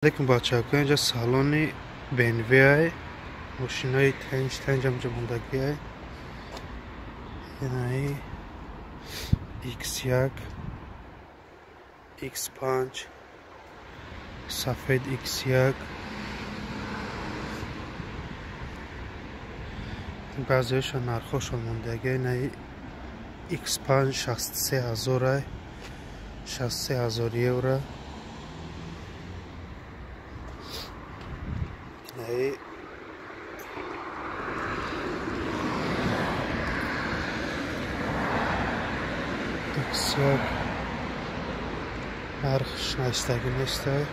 Алейкум, бачаҳо, инҷа салони BMW ай, мошинои тенҷ тенҷ ҳамҷа мондагӣ ай. Инаи X1, X5, сафед X1. Баъзеашон нархошон мондагӣ. Инаи X5 63 ҳазор ай, 63 ҳазор евро. Инаи X1 нархш наистагӣ нестай.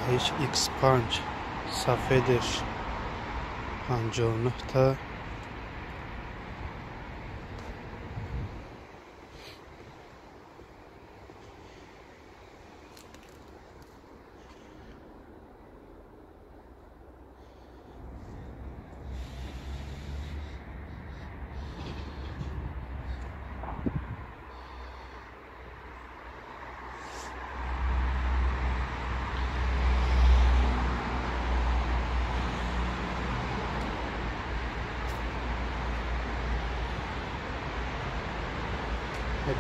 Ҳеҷ X5 сафедеш 59 та.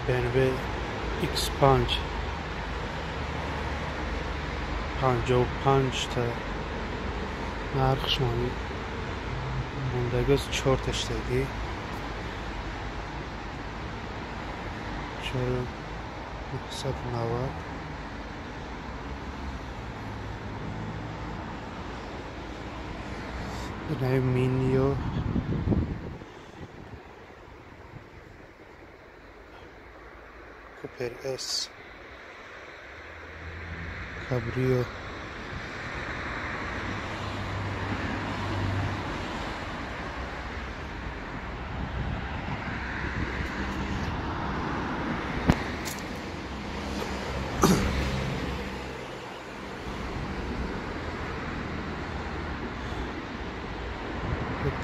BMW X5 55 та нархш мондагист, чорташтагӣ 4990. Инаи Минио Cooper S Cabrio.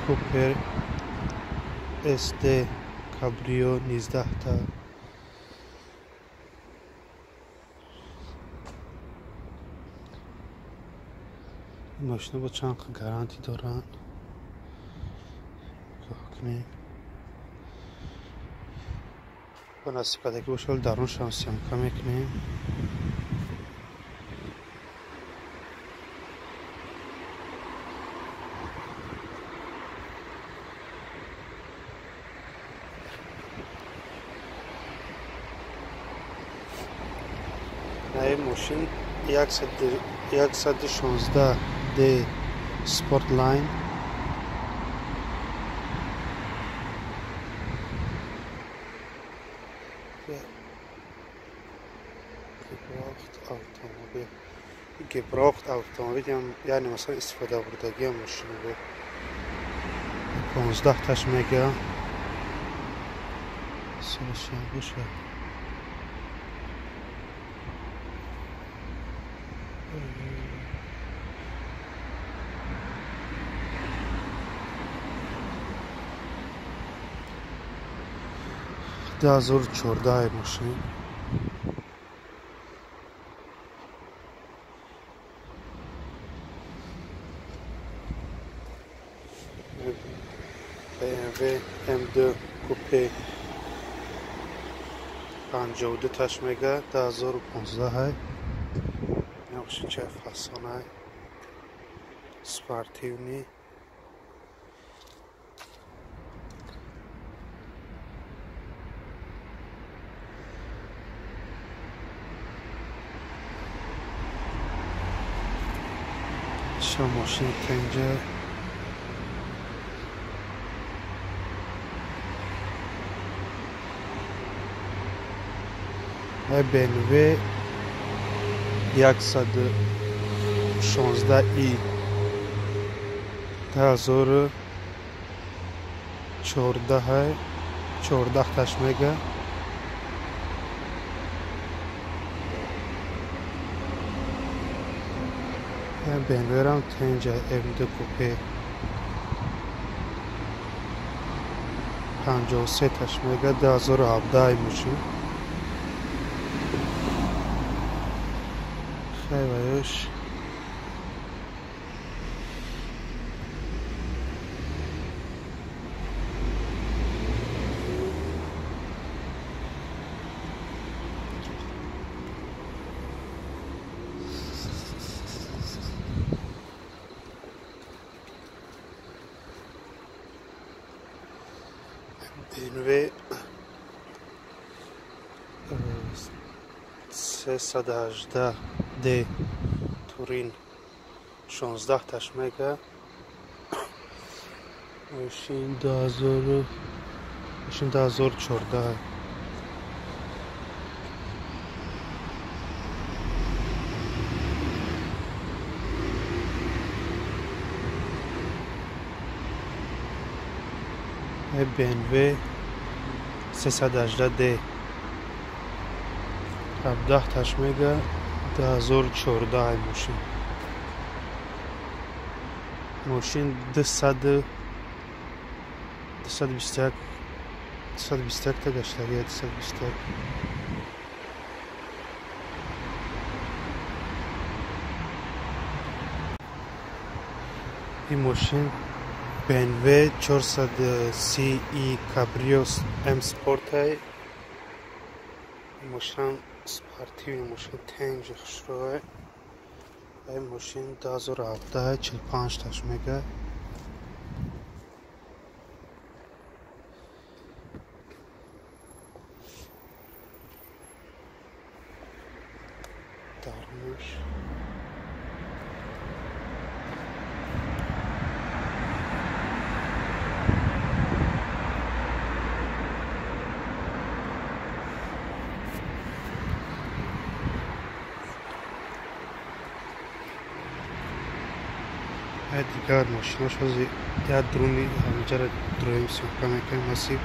Cooper SD Cabrio 19 та. Мошина бо чанд гарантӣ доранд, нигоҳ кунем. Бо насиб кардагӣ бошад, даруншам съёмка мекунем. Наи мошин 116 D Sportline. Gebraucht автомобил. Gebraucht автомобил, яъне масалан истифода бурдагии мошина бо 15 таш мега. Солашон бошад. 2014 мошин. BMW M2 Coupe 52 таш мега, 2015 ҳай. Мошинчаи фасонай, спортивный. Ша мошини тенҷа. BMW 116i 2014 14 таш мега. BMW-рам тенҷа M2 Coupe. 53 таш мега 2017 мошин. Хай ваёш. BMW 318 D Touring 16 таш мега. Мошин 2014. BMW 318 D 17 таш мега 2014 мошин. Мошин 221 та гаштагия 221. Ин мошин BMW 400ci Cabrio M Sport ай. Мошин спортивный, мошин тенҷи хушрӯай. Ай мошин 2017 45 таш мега. Дармуш. Дигар мошинош ҳозир як друни ҳаминҷара дроим съёмка мекунем насиб.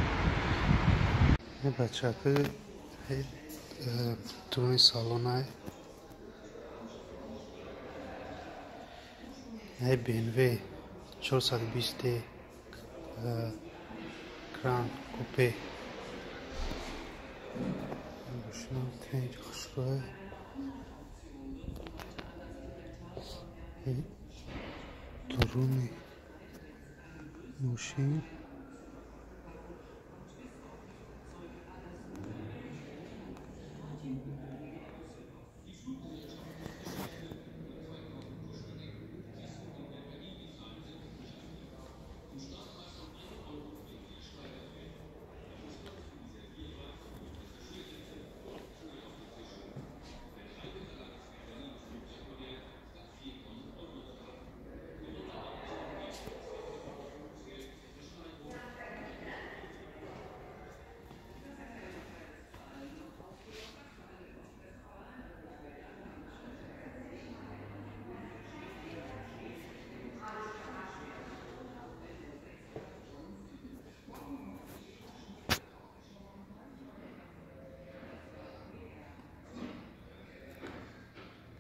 Бачака друни салонай. BMW 420D Grand Coupe. Мошино тенҷ хушрӯя. Дуруни мошин.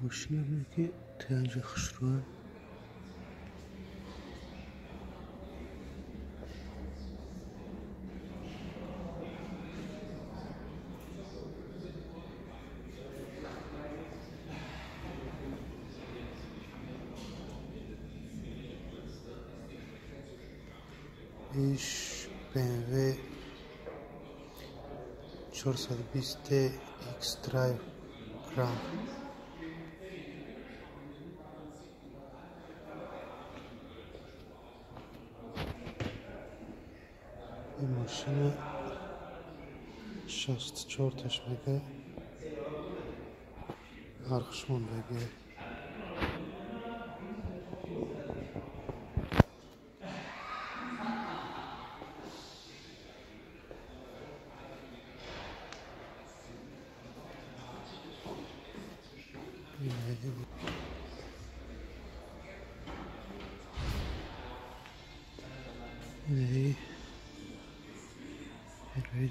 Мошине ки тенҷи хушрӯя. Иш BMW 420D xDrive Grand. Ин мошина 64 таш мега. Нархш мондагия.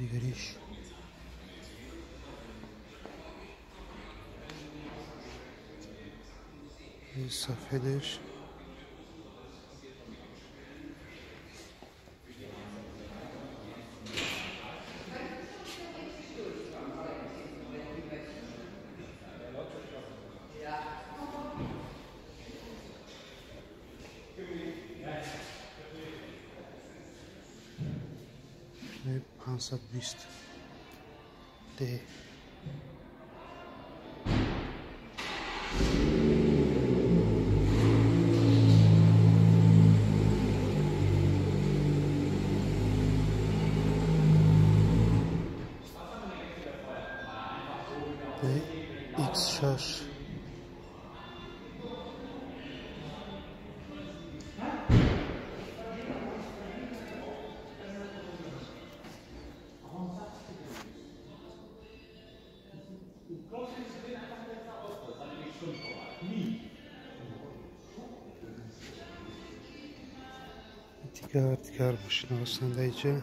Дигариш. Сафедаш. 520 D. X6. Дигар мошина ҳастанд инҷа.